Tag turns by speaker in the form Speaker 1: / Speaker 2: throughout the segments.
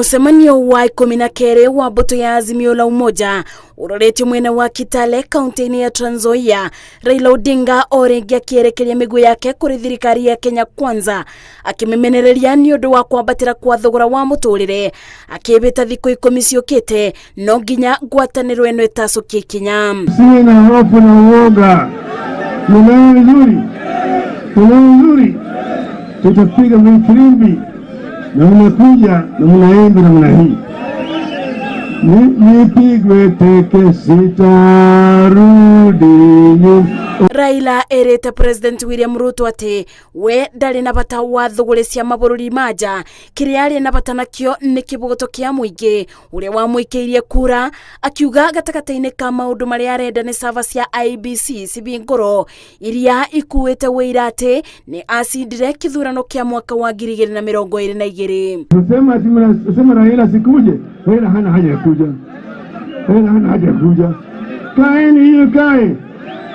Speaker 1: Mũcemanio wa 12 wa mbũtũ ya Azimio la Umoja ũroretio mwena wa Kitale kaunti-inĩ ya Trans Nzoia. Raila Odinga o rĩngĩ akĩerekeria mĩguĩ yake kũrĩ thirikari ya Kenya Kwanza, akĩmĩmenereria nĩ ũndũ wa kwambatĩra kwa thogora wa mũtũrĩre, akĩĩbĩta thikũ 10 ciũkĩte no nginya ngwatanĩro ĩno ĩtacũkie ikinya.
Speaker 2: Siwe na hofu na uoga. Tuelewe vizuri, tuelewe vizuri, tutapiga firimbi na mnakuja na mnaimba namna hii, nipigwe teke sitarudi nyuma.
Speaker 1: Raila erĩte President William Ruto atĩ we ndarĩ na bata wa thũgũrĩ cia mabũrũri ma nja, kĩrĩa arĩ na bata nakĩo nĩ kĩbogoto kĩa mũingĩ ũrĩa wamũikĩirie kura, akiuga gatagatĩ-inĩ ka maũndũ marĩa arenda nĩ server cia IEBC cibingũrwo iria ikuĩte wĩira atĩ nĩ acindire kĩthurano kĩa mwaka wa 2022.
Speaker 2: Tusema ati mnasema Raila sikuje, Raila hana haja ya kuja, Raila hana haja ya kuja. Kaeni hiyo kae,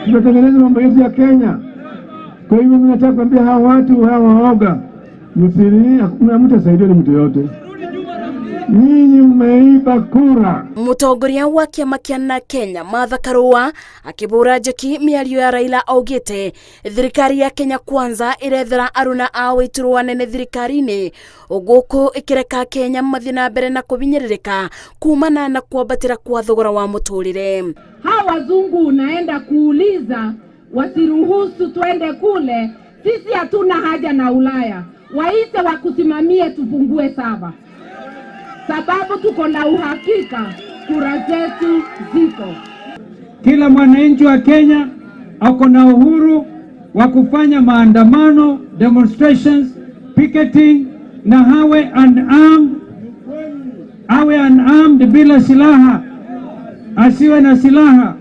Speaker 2: tutatengeneza mambo yetu ya Kenya. Kwa hivyo mimi nataka kuambia hawa watu hawa waoga, msiri, hakuna mtu asaidiwe ni mtu yote. Nyinyi mmeiba kura.
Speaker 1: Mũtongoria wa kĩama kĩa na Kenya Martha Karua akĩbũra njeki mĩario ya Raila augĩte thirikari ya Kenya Kwanza ĩrethera aruna a wĩturwa nene thirikari-inĩ, gũkũ ĩkĩreka Kenya mathiĩ na mbere na kũbinyĩrĩrĩka kumana na kwambatĩra kwa thogora wa mũtũrĩre.
Speaker 3: Hawa wazungu unaenda kuuliza wasiruhusu twende kule. Sisi hatuna haja na Ulaya, waite wakusimamie tufungue saba, sababu tuko na uhakika kura zetu ziko.
Speaker 4: Kila mwananchi wa Kenya ako na uhuru wa kufanya maandamano, demonstrations, picketing na hawe unarmed, awe unarmed bila silaha, asiwe na silaha.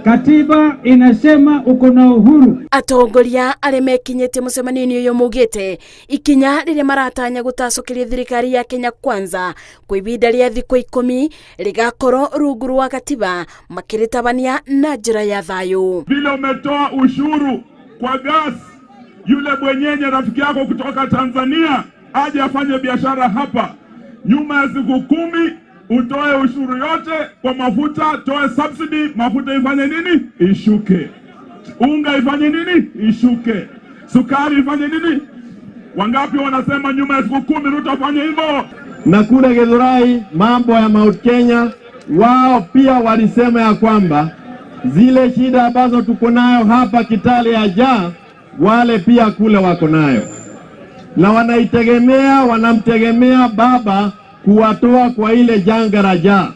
Speaker 4: Katiba inasema uko na uhuru.
Speaker 1: Atongoria arĩa mekinyĩtie mũcemanio-inĩ ũyũ maugĩte ikinya rĩrĩa maratanya gũtacũkĩria thirikari ya Kenya Kwanza kwa ihinda rĩa thikũ 10 rĩgakorwo rungu rwa gatiba, makĩrĩtabania na njĩra ya thayũ.
Speaker 5: Vile umetoa ushuru kwa gas, yule bwenyenye rafiki yako kutoka Tanzania aje afanye biashara hapa, nyuma ya siku 10 utoe ushuru yote kwa mafuta, toe subsidy, mafuta ifanye nini? Ishuke. Unga ifanye nini? Ishuke. Sukari ifanye nini? Wangapi wanasema nyuma ya siku 10 Ruto afanye hivyo?
Speaker 2: Na kule Githurai mambo ya Mount Kenya, wao pia walisema ya kwamba zile shida ambazo tuko nayo hapa Kitale ya njaa, wale pia kule wako nayo, na wanaitegemea, wanamtegemea baba kuwatoa kwa ile janga la njaa.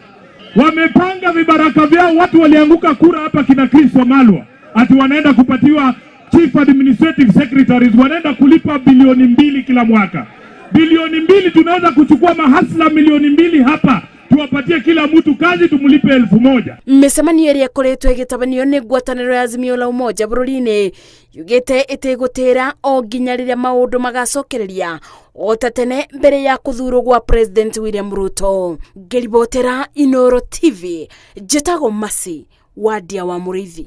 Speaker 5: Wamepanga vibaraka vyao, watu walianguka kura hapa kina Chris Wamalwa, ati wanaenda kupatiwa chief administrative secretaries, wanaenda kulipa bilioni 2 kila mwaka. Bilioni 2 tunaweza kuchukua mahasla milioni 2 hapa, tuwapatie kila mtu kazi, tumlipe 1000.
Speaker 1: Mĩcemanio ĩrĩa ĩkoretwo ĩgĩtabanio nĩ ngwatanĩro ya Azimio la Umoja bũrũri-inĩ yugĩte ĩtĩgũtĩra o nginya rĩrĩa maũndũ magacokereria o ta tene mbere ya kũthurwo gwa President William Ruto. Ngĩribotera Inooro TV, njĩtagwo Mercy Wandia wa Mũrĩithi.